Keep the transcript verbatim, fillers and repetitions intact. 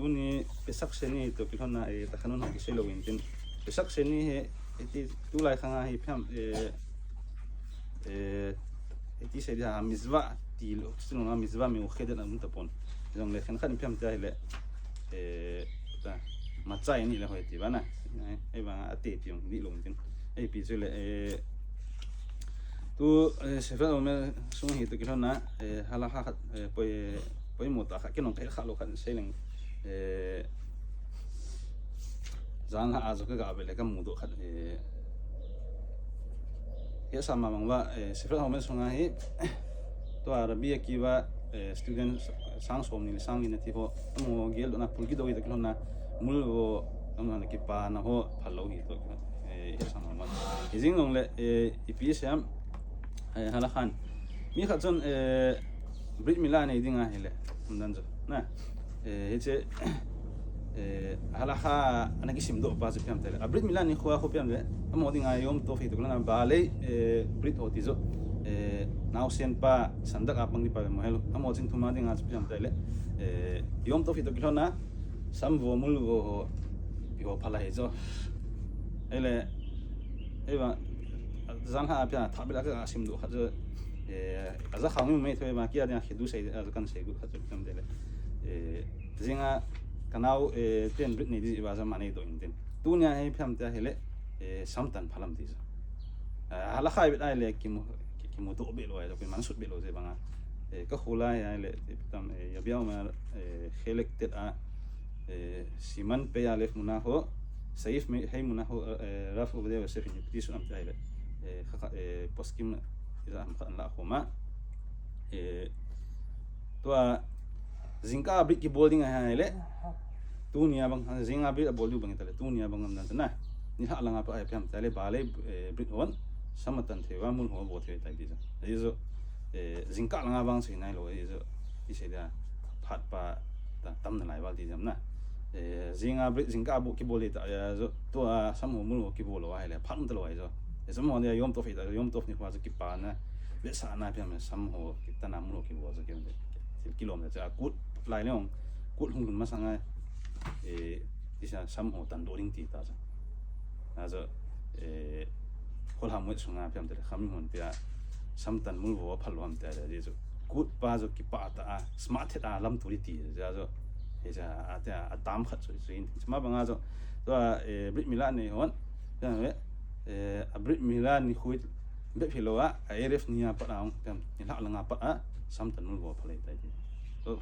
Ni Pesach Sheni toh kilhonna, eh, tahchungnung kisei lou intin. Pesach Sheni hi, iti tulai khang a hi phiam, eh, eh, iti sei dia mitzvah tilou, sinung a mitzvah miuchedet aum tapon. Jongle khenkhat in phiam tia hile, eh, ta, Motzai ni le hoi ti vana. Eh, ei vang a ati ti jong dih lou intin. Ei pi chu le, eh, tu, eh, Sefer Haomer sung hi toh kilhonna, eh, halacha khat, eh, poi, poimo tah khat, kei nung kahet kha lou khat sei leng, eh, jan lha a jong ka ga vet le ka mudoh khat, eh, hesa mama uva, eh, Sefer Haomer sunga hi, tua Rabbi Akiva, eh, student sang som ni le sang li na ti ho, amaho geldohna pulgidou hi toh kilhonna, mul vo, amaho kipana ho, phalou hi toh, eh, hesa mama. Hijing jongle, eh, ipi sei ham, eh, halacha in. Mi khat chun, eh, Brit Mila nei ding ahile, umdan chu. Na, eh, hiche, eh, halacha ana kisimdoh pa chu phiam tile. A Brit Mila nikho a khu phiam le, amaho dinga Yom Tov hi toh kilhonna Baalei, eh, Brit ho ti chu, eh, naosen pa, sandak a pang di pa mo hel. Amaho chingthum a dinga chu phiam tile, eh, Yom Tov hi toh kilhonna, sam vo, mul vo ho, ipi ho phalai chu. Ahile, ei vang, jan lha a phiam, thah bela ka simdoh khat chu, eh, aja khang mi mai thoi ma kia dia khidu sei, aja kan sei gu khat chu phiam tile. Eh, jinga ka nao, eh, ten Brit nei di va ja ma neidoh intin. Tunia hi phiam tia hile, eh, samtan phalam ti chu. Eh, halacha i vet ahile kimu, ki, kimudoh be lou ahi, kiman sut be lou je banga. Eh, ka khulai ahile, eh, tam, eh, Yabia Omer, eh, Chelek Tet a, eh, Siman Pei Alef muna ho, Seif Mei, hei muna ho, eh, Rav Ovadia Yosef in iti sun ham tia hile, eh, kha, kha, eh, poskim ija ham khat la khoma. Eh, tua, jingkah a Brit kibol ding ahile, tunia bang, jinga Brit abol diu bang tile, tunia bang umdan chu na. Nilhah langa pat a phiam tile, Baalei, eh, Brit hon, sam atan thei uva, mul ho vo thei tai ti chu. Ahi chu, eh, jingkah langa vang sei nailou, ahi chu, ti sei dia, phat pa, ta, tam nalai val ti jam na. Eh, jinga Brit, jingkah a bu kibol ta, eh, chu, tua, sam ho mul ho kibol lou ahile, phat um talou ahi chu. Eh, sam ho dia Yom Tov hi ta, Yom Tov nikho a chu kipana, vetsahna phiam, sam ho, kitana mul ho kibol chu, ki, kilom le chu, a kut lai le ong, kut hung lhun masang a, eh, ti sa sam ho tandoh ding ti ta chu. Ajo, eh, Chol Hamoed sunga phiam tile, khami hon tia, samtan mul vo phal lou ham tia, ahi chu. Kut pa chu kipah tah a, smart thet a lamto di ti, ajo, eh, atia, atam khat chu, chu in, chuma banga chu, tua, eh, Brit Mila nei hon, tia, eh, a Brit Mila nikho bep hilou a, a Erev ni a pat a, phiam, nilhah langa pat a, samtan mul vo phal lei tai ti. So,